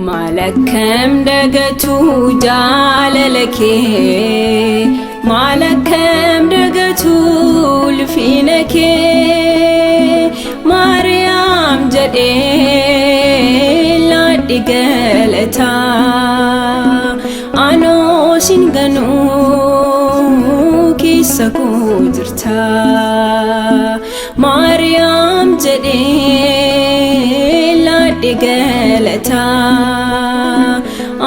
Maal akkam dagatu jaalala kee, maal akkam dagatu ulfina kee, Maariyaam jedhee laadhi galataa, anoo sin ganuu keessa koo jirta. Maariyaam jedhee laadhi galataa,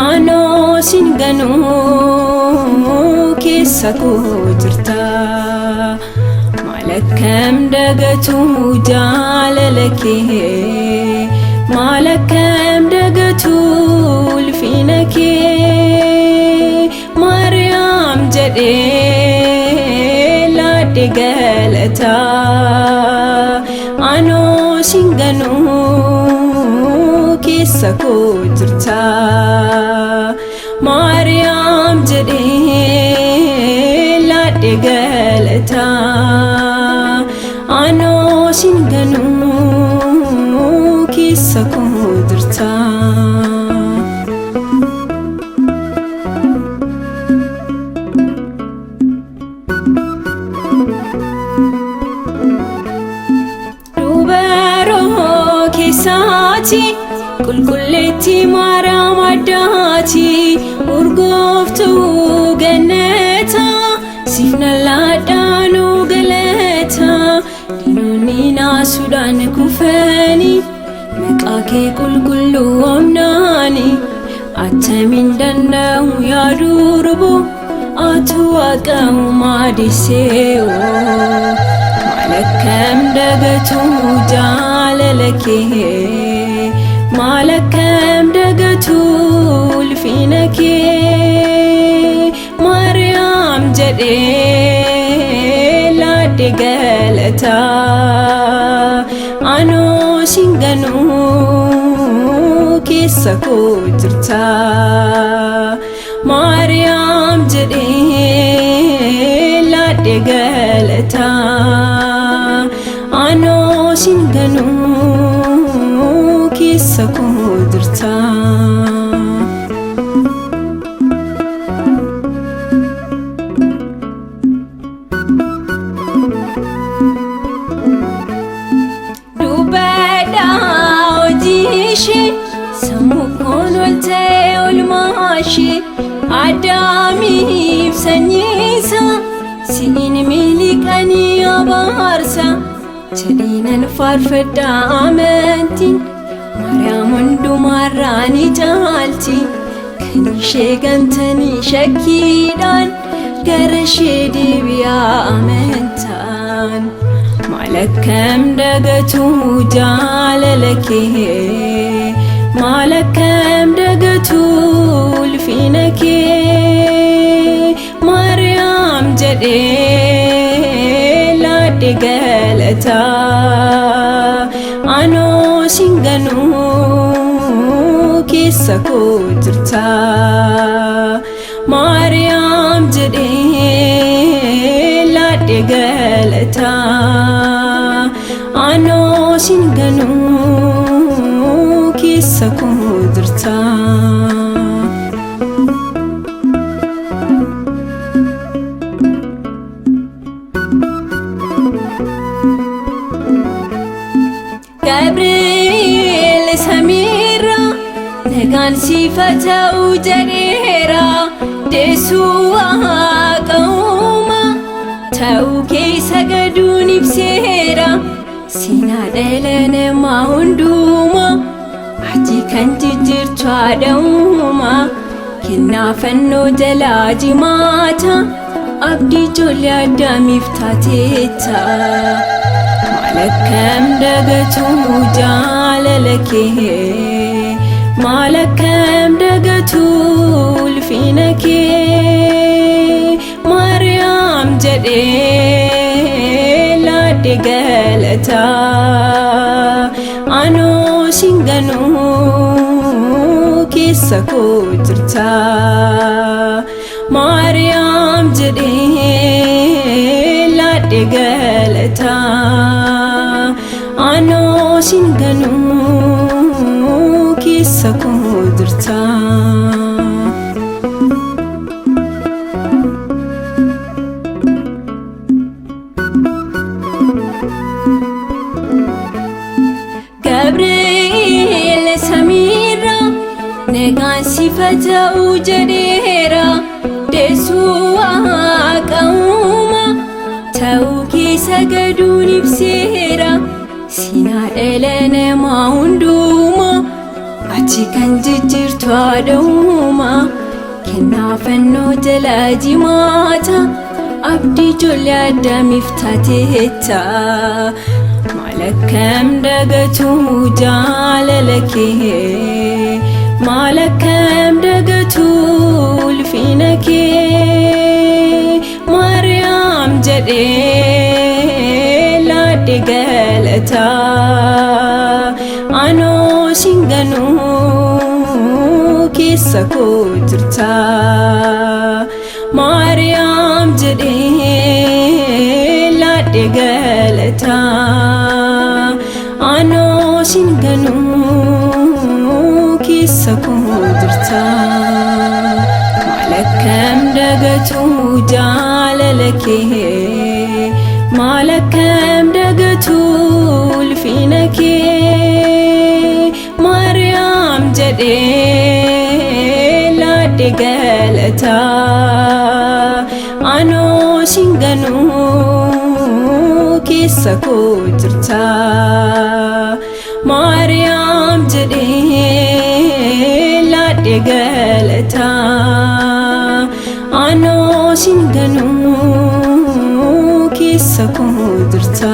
anoo sin ganuu keessa koo jirta. Maal akkam dagatu jaalala kee, maal akkam dagatu ulfina kee, Maariyaam jedhee laadhi galataa, anoo sin ganuu keessa koo jirta. Maariyaam jedhee laadhi galataa, anoo sin ganuu keessa koo jirta. Dubaroo keessaati qulqulleetti Maariyaam addaati, urgooftuu gannata siif nallaadhaanuu galata, diinonni naasuudhaan kufanii maqaa kee qulqulluu omnaani, attamiin danda'u yaa durbu atu waaqa uumaa deessee'oo. Maal akkam dagatu jaalala kee, maal akkam dagatu ulfina kee, Maariyaam jedhee laadhi galataa, anoo sin ganuu keessa koo jirta. Maariyaam jedhee laadhi galataa, anoo sin ganuu keessa koo jirta. Dubbadhaa hojii ishee, sammuu koon ol ta'e olmaa ishee, Addaamiif sanyiisa si'in miliqanii abaarsa jedhiinan faarfadhaa amantiin, Maariyaam hundumaarraa ni caalti, kan ishee gantanii shakkiidhaan gara ishee deebi'aa amantaan. Maal akkam dagatu jaalala kee, maal akkam dagatu ulfina kee, Maariyaam jedhee laadhi galataa, anoo sin ganuu keessa koo jirta. Maariyaam jedhee laadhi galataa, anoo sin ganuu keessa koo jirta. Gabriel samiirra nagaan siif haa ta'u jedheera, deessuu waaqa uumaa ta'uu keessa gaduun ibseera, seenaa dhala namaa hundumaa ati kan jijjiirtu haadha uumaa, kennaa fannoo jalaa jimaata abdii ijoollee Addaamiif taateetta. Maal akkam dagatu jaalala kee, maal akkam dagatu ulfina kee, Maariyaam jedhee laadhi galataa, anoo sin ganuu keessa koo jirta. Maariyaam jedhee laadhi galataa, anoo sin ganuu jirta. Gabri'eel samiirra nagaan sifa ta'u jedheera deessuu waaqa uuma ta'uu kee sagaduun ibseera siinaa dhala namaa hundumaa ati kan jijjiirtu haadha uumaa kennaa fannoo jala jimaata abdii ijoollee addaamiif taateetta maal akkam dagatu jaalala kee maal akkam dagatu ulfina kee maariyaam jedhee laadhe galataa anoo singanuu keessa koo jirta maariyaam jedhee laadhe galataa anoo singanuu keessa koo jirta maal akkam dagatu jaalala kee maal akkam dagatu ulfina kee maariyaam jedhee laadhe galataa anoo singanuu keessa koo jirta maariyaam jedhee laadhe galataa anoo singanuu keessa koo jirta.